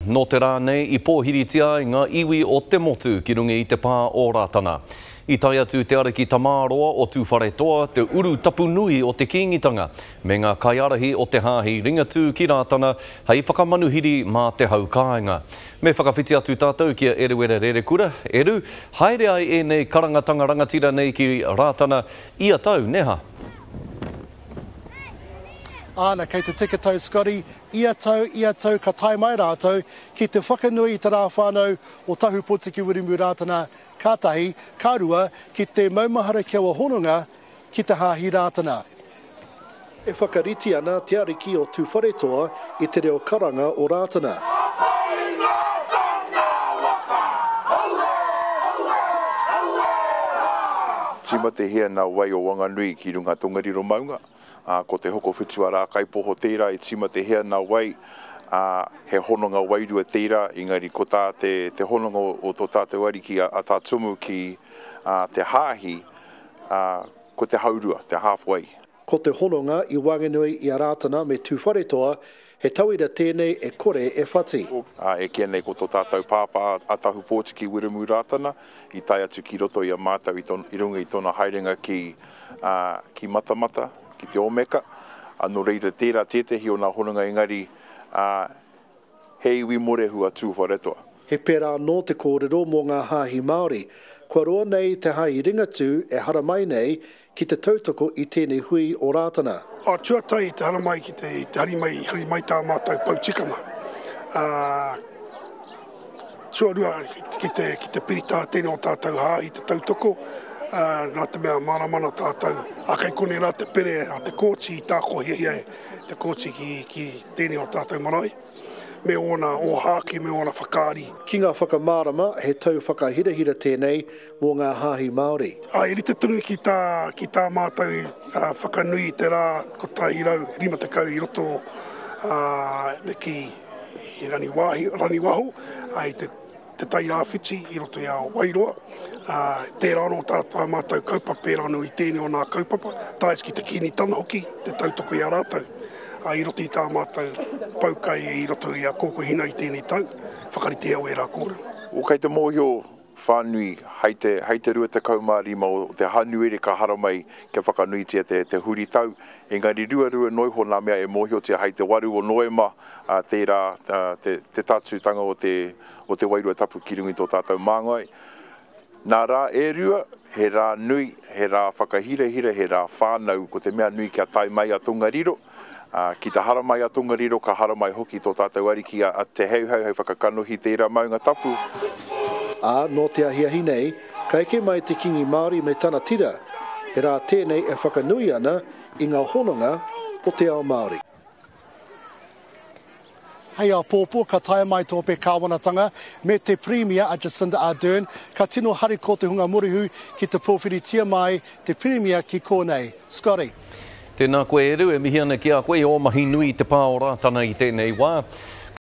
Nō te rā nei i pōhiritia ai ngā iwi o te motu ki runga i te pā o Rātana. I tae atu te Ariki Tamāroa o Tūwharetoa, te uru tapu nui o te Kīngitanga, me ngā kaiārahi o te Hāhi Ringatū ki Rātana hei whakamanuhiri mā te hau kāinga. Me whakawhiti atu tātou ki a Eruera Rerekura, Eru, haere ai ēnei karangatanga rangatira nei ki Rātana ia tau, nē hā? Āna, kei te tika tau Scotty, ia tau, ia tau ka tae mai rātou ki te whakanui i te rā whānau o Tahupotiki Wiremu Rātana, ka tahi, ka rua, ki te maumahara ki aua hononga ki te Hāhi Rātana. E whakarite ana te ariki o Tūwharetoa i te reo karanga o Rātana. Tīmatahia nā wai o Wanganui ki runga Tongariro maunga. ā, ko Te Hokowhitu a Rākaipoho tērā i tīmatahia nā wai, ā, he hononga wairua tērā, engari ko tā te, te hononga o tō tātou Ariki a, a Tā Tumu ki, ā, te Hāhi, ā, ko te haurua, te halfway. Ko te hononga i waenganui i a Rātana me Tūwharetoa, he tauira tēnei e kore e whati. Ā, e kīia nei ko tō tātou pāpā a Tahupōtiki Wiremu Rātana i tae atu ki roto i a mātou i, i runga i tōna haerenga ki, ā, ki Matamata, ki te Omeka, ā, nō reira tērā tētehi o nā hononga engari, ā, he iwi morehu a Tūwharetoa. He pērā anō te kōrero mō ngā hāhi Māori. Kua roa nei te Hāhi Ringatū e haramai nei ki te tautoko i tēnei hui o Rātana. Ā, tuatahi te haramai ki te, te hari mai, hari mai tā mātou pou tikanga. Ā, Tuarua, ki te, ki te piri tā tēnei o tātou hāhi te tautoko, ā, nā te mea mārama ana tātou, ā, kei konei rā te pere a te kōti i tākohiahia e te kōti ki, ki tēnei o tātou marae, me ōna ōhākī, me ōna whakaari. Ki ngā whakamārama, he tau whakahirahira tēnei mō ngā hāhi Māori. Ā, e rite tonu ki tā, ki tā mātou whakanui i te rā 150 i roto, ā, me kī, i Raniwāhi, Raniwaho, ā, i te, te Tai Rāwhiti i roto i a Wairoa. Ā, tērā anō tā, tā mātou kaupapa, pērā anō i tēnei o nā kaupapa, tae atu ki te Kīngitanga hoki, te tautoko i a rātou. Ā, i roto i tā mātou poukai i roto i a Kōkōhina i tēnei tau, whakaritea au ērā kōrero. Kei te mōhio whānui hei te, hei te 25 o te Hānuere ka haramai kia whakanuitia te, te huritau, engari ruarua noa iho nā mea e mōhiotia hei te 8 o Noema tērā te, te tatūtanga o te, o te Wairua Tapu ki runga i tō tātou māngai. Nā rā e rua, he rā nui, he rā whakahirahira, he rā whānau, ko te mea nui kia tae mai a Tongariro, Ā, ki te haramai a Tongariro, ka haramai hoki tō tātou Ariki a Te Heuheu hei whakakanohi tērā maunga tapu. Ā, nō te ahiahi nei, ka eke mai te Kīngi Māori me tana tira, he rā tēnei e whakanui ana i ngā hononga o te ao Māori. Hei āpōpō ka tae mai te ope kāwanatanga me te Pirimia a Jacinda Ardern, ka tino hariko te hunga morehu ki te pōwhiritia mai te Pirimia ki kōnei. Scotty. Tēnā koe Eru, e mihi ana ki a koe i ō mahi nui i te pā o Rātana i tēnei wā.